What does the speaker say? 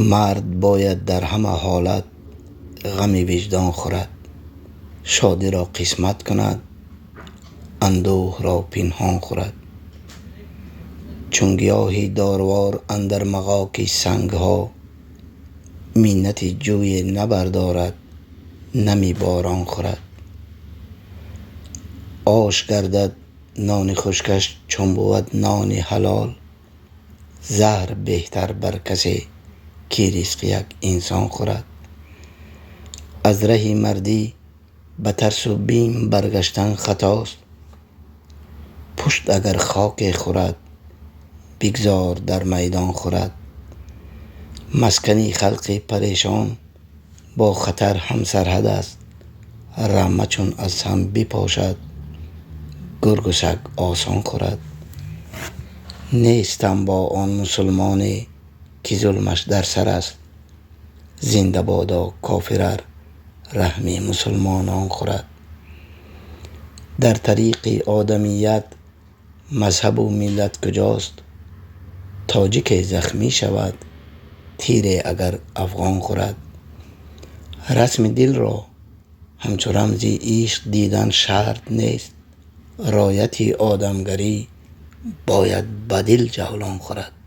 Мард бояд дар ҳама ҳолат ғами виҷдон хӯрад, шодиро қисмат кунад, андӯҳро пинҳон хӯрад. Чун гиёҳи дорувор андар мағоки сангҳо, миннати ҷӯе набардорад, нами борон хӯрад. Ош гардад нони хушкаш чун бувад нони ҳалол, заҳр беҳтар бар касе ки ризқи як инсон хӯрад. Аз раҳи мардӣ ба тарсу бим баргаштан хатост, пушт агар хоке хӯрад, бигзор дар майдон хӯрад. Маскани халқи парешон бо хатар ҳамсарҳад аст, рама чун аз ҳам бипошад, гургу саг осон хӯрад. Нестам бо он мусулмоне ки зулмаш дар сар аст, зинда бодо кофир ар раҳми мусулмонон хӯрад. Дар тариқи одамият мазҳабу миллат куҷост, тоҷике захмӣ шавад, тире агар афғон хӯрад. Расми дилро ҳамчу рамзи ишқ дидан шарт нест, рояти одамгарӣ бояд ба дил ҷавлон хӯрад.